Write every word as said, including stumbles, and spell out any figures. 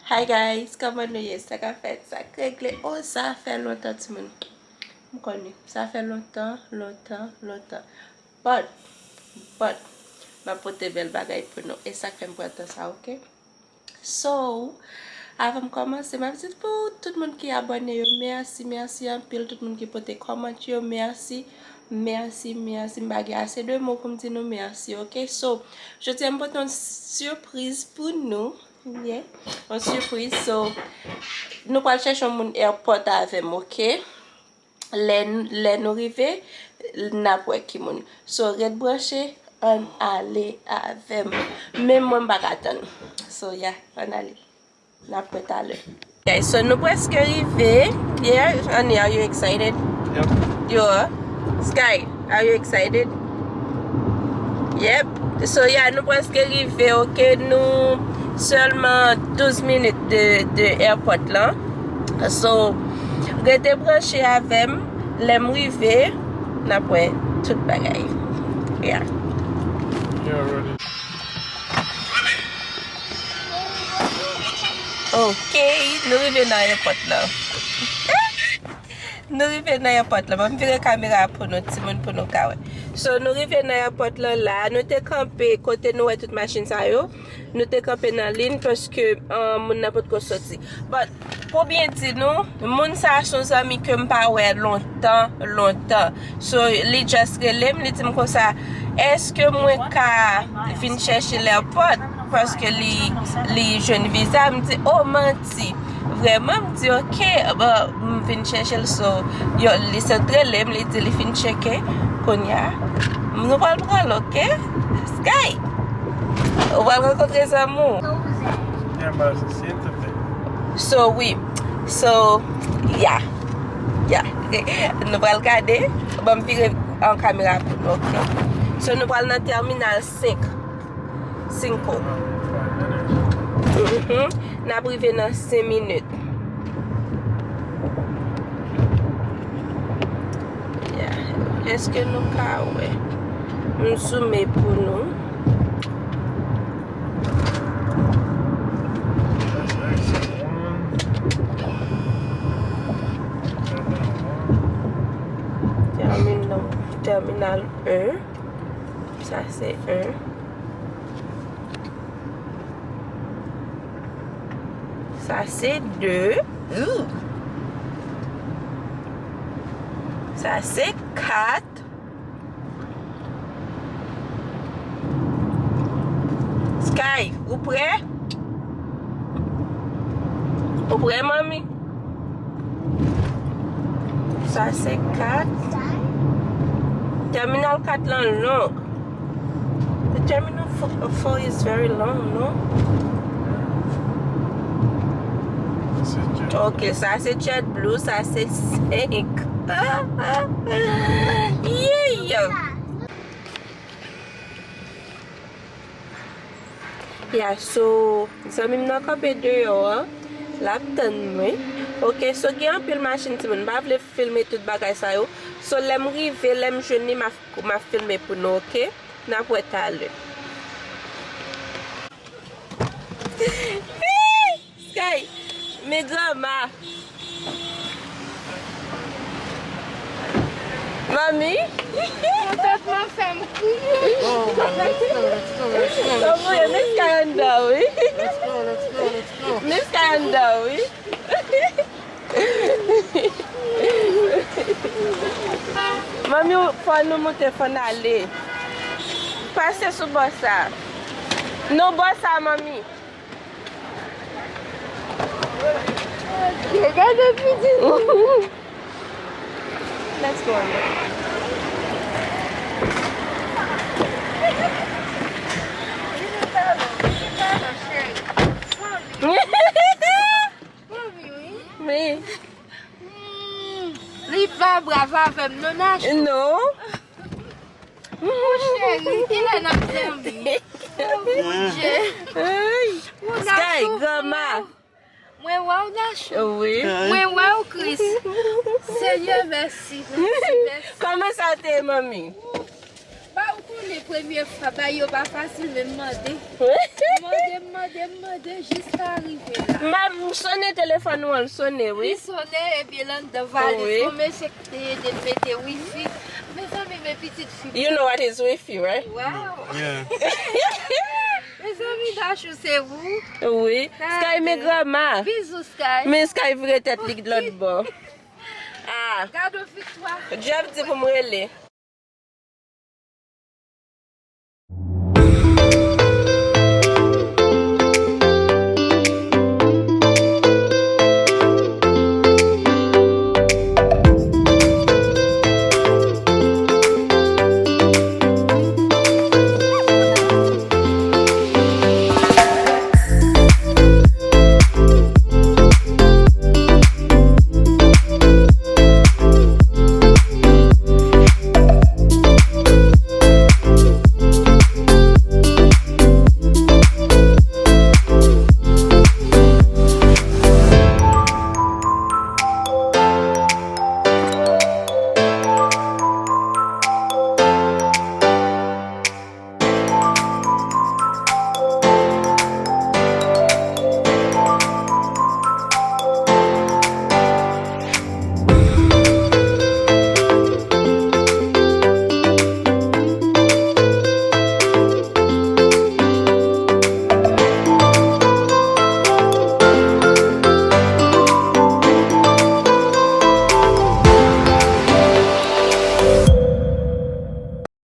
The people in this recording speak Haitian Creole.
Hi guys, kòman nou ye? Sa k ap fèt? Sa k regle? Oh, sa fè lontan, timoun. M konnen, sa fè lontan, lontan, lontan. But, but, m ap pote bèl bagay pou nou. E sa k fè m pran tan sa, oke? So, avan m kòmanse, m ap di pou tout moun ki abòne yo, mèsi, mèsi anpil. Tout moun ki pote kòmantè yo, mèsi, mèsi, mèsi. M pa gen ase de mo pou m di nou mèsi, oke? So, jodi a m pote yon sipriz pou nou. Yeah. Yon sipriz. So, nou pral chèche yon moun airport avè m, oke? Lè n, lè nou rive, n ap wè ki moun. So, ret branche, ann ale avè m. Menm mwen, m pa ka tann. So, yeah, ann ale. N ap wè talè. Guys, so nou prèske rive. Yeah, honey, are you excited? Yep. You are? Sky, are you excited? Yep. So, yeah, nou prèske rive, oke? Nou sèlman douz minit de, de airport lan. So, rete branche avè m. Lè m rive, n ap wè tout bagay. Yeah. Yeah, ready. Ok, nou rive nan airport lan. Nou rive nan airport lan. Ban m vire kamera pou nou, timoun, pou nou ka wè. So, nou rive nan airport lan la. Nou te kanpe kote nou wè tout machin sa yo. Nou te kanpe nan liy paske, um, moun nan potko soti. But, pou byen di nou, moun sa a se yon zanmi ke m pa wè lontan, lontan. So, li just rele m, li di m konsa, èske mwen ka vin chèche l airport? Paske li, li jwenn viza. M di, oh, manti. Vrèman, m di, ok, bon, m vin chèche l, so, yo, li sot rele m, li di li fin tcheke. Kounye a, nou pral pran l, ok? Sky, ou pral rankontre zanmi w. Yeah, but it's interesting. So, wi. So, yeah. Yeah. Nou pral gade. Ban m vire an kamera pou nou, ok? So, nou pral nan tèminal senk. Cinco. Mhm. N ap rive nan senk minit. Yeah. Èske nou ka wè? M zoome pou nou. Tèminal, tèminal en. Sa se en. Sa se de. Ooh. Sa se kat. Sky, ou prè? Ou prè, manmi? Sa se kat. Tèminal kat lan long. The terminal fo-, four is very long, no? Ok, sa se JetBlue, sa se senk. Yeah! Ya, so, zanmi m nan kanpe deyò an, l ap tann mwen. Ok, so gen anpil machin, timoun, m pa vle filme tout bagay sa yo. So, lè m rive, lè m jwenn li, m ap, m ap filme pou nou, ok? N ap wè talè. Sky, men granma. Manmi. Kontantman fè m kriye. Let's go, let's go, let's go, let's go, let's go. Kòman ye? Men Sky anndan, wi. Let's go, let's go, let's go. Men Sky anndan, wi. Manmi, fò nou moute, fò n ale. Pase sou bò sa. Non, bò sa, manmi. Gade pitit. Let's go, Amber. Wi. Li pa brav avè m non, Nachou. Non. Mon cheri, kilè n ap zanmi? Oh, Bondye. Ay. Oh, Sky, Nachou, granma. Mwen wè w, Nachou. Wi. Mwen wè w, Kris. Senyè, mèsi, mèsi, mèsi. Kòman sa te ye, manmi? Ba, ou konn Men premye fwa, bagay yo pa fasil, men m mande. M mande, m mande, m mande, jiska rive la. M sone telefòn ou an, l sone, wi. Li sone, epi l anndan valiz. Bon, mesye ki te ede m mete wifi. Mezanmi, men pitit fi. You know what is wifi, right? Wow. Yeah. Mezanmi, Dachou, se ou? Wi. Sky, men grama. Bizou, Sky. Men Sky vire tèt li lòt bò. Ah, Gado Viktwa. Jeff di pou m rele.